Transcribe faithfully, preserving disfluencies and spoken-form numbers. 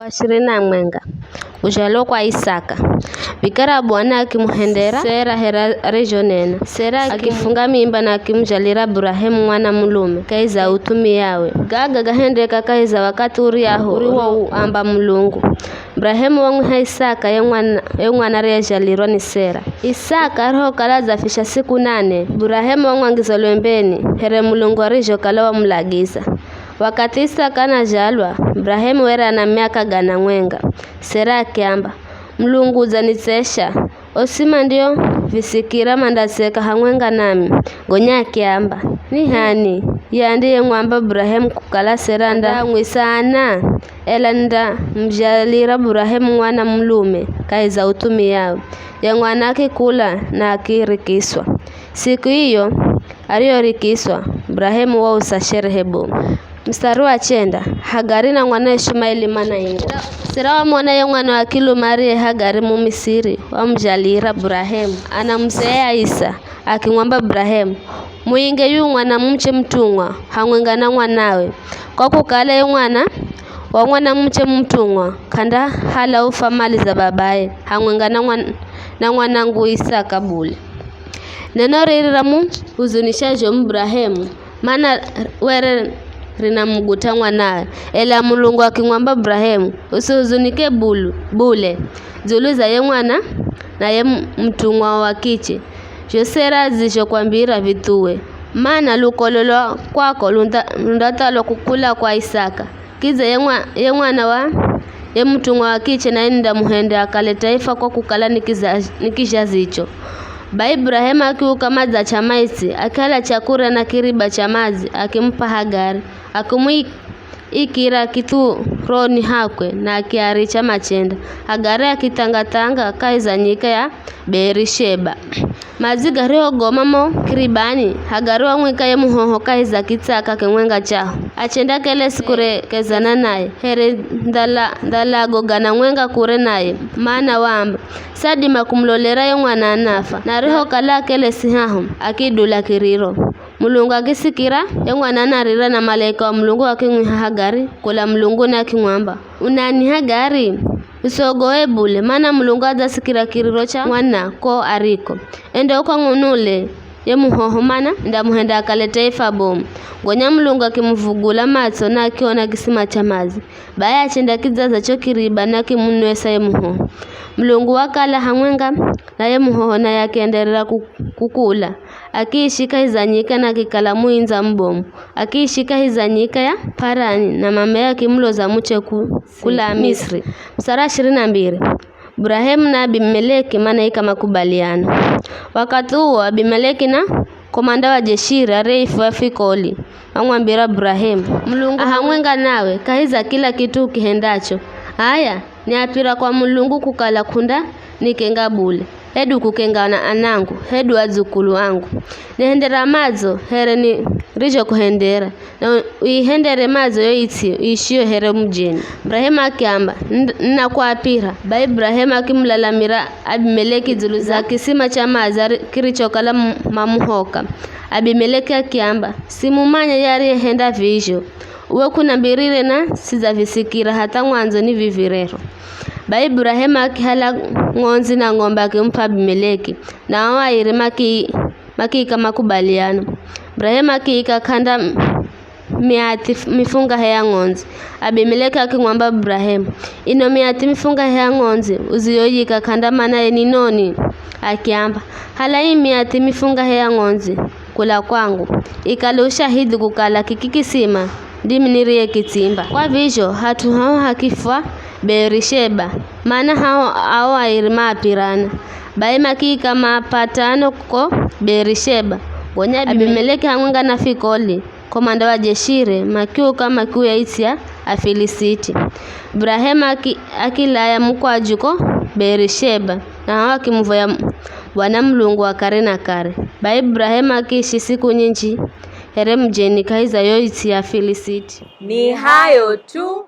Wa ishirini na mwenga. Kuzhalwa kwa Isaka. Vikara Bwana akimuhendera Sera here arizhonena. Sera akifunga mimba na akimuzhalira Burahemu mwana mulume kahi za uthumiawe. Gaga gahendeka kahi za wakathi uryahu uriwoamba Mulungu. Burahemu wamwiha Isaka ye mwana, ye mwana ariyezhalirwa ni Sera. Isaka arihokala adzafisha siku nane, Burahemu wamwangiza lwembeni, here Mulungu arizhokala wamulagiza. Wakathi Isaka anazhalwa, Burahemu were ana miaka gana mwenga. Sera akiamba, "Mulungu udzanitsesha, osi mandiovisikira mandatseka hamwenga nami." Gonya akiamba, "Ni h'ani ye andiyemwamba Burahemu kukala Sera andamwisa ana? Ela nindamuzhalira Burahemu mwana mulume kahi za uthumiawe." Ye mwana akikula na akirikiswa. Siku iyo ariyorikiswa, Burahemu wausa sherehe bomu. Mstari wa chenda, Hagari na mwanae Ishumaeli manainga. Sera wamona ye mwana wa kilume ariye Hagari Mumisiri, wamuzhalira Burahemu, anamuzeya Isa, akimwamba Burahemu, "Muinge yu mwanamuche mutumwa hamwenga na mwanawe, kwa kukala ye mwana wa mwanamuche mutumwa k'andahala ufa mali za babaye hamwenga na mwan-, na mwanangu Isaka bule." Neno riri ramuhuzunisha zhomu Burahemu, mana were rinamuguta mwanawe. Ela Mulungu akimwamba Burahemu, "Usihuzunike bulu-, bule dzulu za ye mwana na ye mu-, mutumwa wa kiche. Zho Sera adzizhokwambira vithuwe, mana lukolo lwa kwako lunda-, lundathalwa kukula kwa Isaka. Kidza ye mwa-, ye mwana wa ye mutumwa wa kiche naye nindamuhenda akale taifa kwa kukala ni kiza-, ni kizhazicho." Bai Burahemu akiuka madzi acha maitsi, akihala chakurya na kiriba cha madzi, akimupa Hagari, akimuikira kithuroni hakwe, na akiaricha machenda. Hagari akithanga-thanga kahi za nyika ya Beerisheba. Madzi garihogoma mo kiribani, Hagari wamwika ye muhoho kahi za kitsaka kimwenga chaho. Achenda kelesi kurekezana naye, here ndhala-, ndhalago gana mwenga kure naye, mana waamba, "Sadima kumulolera ye mwana anafa." Na arihokala akelesi haho, akidula kiriro. Mulungu akisikira ye mwana anarira, na malaika wa Mulungu akimwiha Hagari kula mulunguni akimwamba, "Unani Hagari? Usogoe bule, mana Mulungu adzasikira kiriro cha mwana ko ariko. Enda ukang'unule ye muhoho, mana ndamuhenda akale taifa bomu." Gonya Mulungu akimuvugula matso na akiona kisima cha madzi. Bai achenda kidzaza cho kiriba na akimunwesa ye muhoho. Mulungu wakala hamwenga na ye muhoho, naye akienderera ku-, kukula. Akiishi kahi za nyika na akikala muindza mubomu. Akiishi kahi za nyika ya P'arani, na mameye akimuloza muche ku-, kula Misri. Mstari wa ishirini na mbili. Burahemu na Abimeleki manaika makubaliano. Wakati uwo Abimeleki na komanda wa jeshire ariyeifwa Fikoli mamwambira Burahemu, "Mulungu ahamwenga nawe kahi za kila kit'u ukihendacho. H'aya, niapira kwa Mulungu kukala k'undanikenga bule, hedu kukenga na anangu, hedu adzukulu angu. Nihendera madzo here nirizhokuhendera, na uihendere madzo yo its'i iishiyo here mujeni." Burahemu akiamba, "Nd-, ninakuapira." Bai Burahemu akimulalamira Abimeleki dzulu za kisima cha madzi ari-, kirichokala m-, mamuhoka. Abimeleki akiamba, "Simumanya ye ariyehenda vizho. Uwe k'unambirire na sidzavisikira hatha mwandzo ni vivi rero." Bai Burahemu akihala ng'ondzi na ng'ombe akimup'a Abimeleki, na ao airi maki-, makiika makubaliano. Burahemu akiika k'anda miathi f-, mifungahe ya ng'ondzi. Abimeleki akimwamba Burahemu, "Ino miathi mifungahe ya ng'ondzi uziyoyika k'anda mana ye ni noni?" Akiamba, "Hala ii miathi mifungahe ya ng'ondzi kula kwangu, ikale ushahidhi kukala kiki kisima ndimi niriyekitsimba." Kwa vizho, hat'u haho hakifwa Beerisheba, mana haho ao airi maapirana. Bai makiika mapatano ko Beerisheba. Gonya Abimeleki hamwenga na Fikoli, komanda wa jeshire, makiuka makiuya its'i ya Afilisiti. Burahemu aki-, akilaya mukwaju ko Beerisheba, na haho akimuvoya Bwana Mulungu wa kare na kare. Bai Burahemu akiishi siku nyinji here mujeni kahi za yo its'i ya Afilisiti. Ni hayo tu.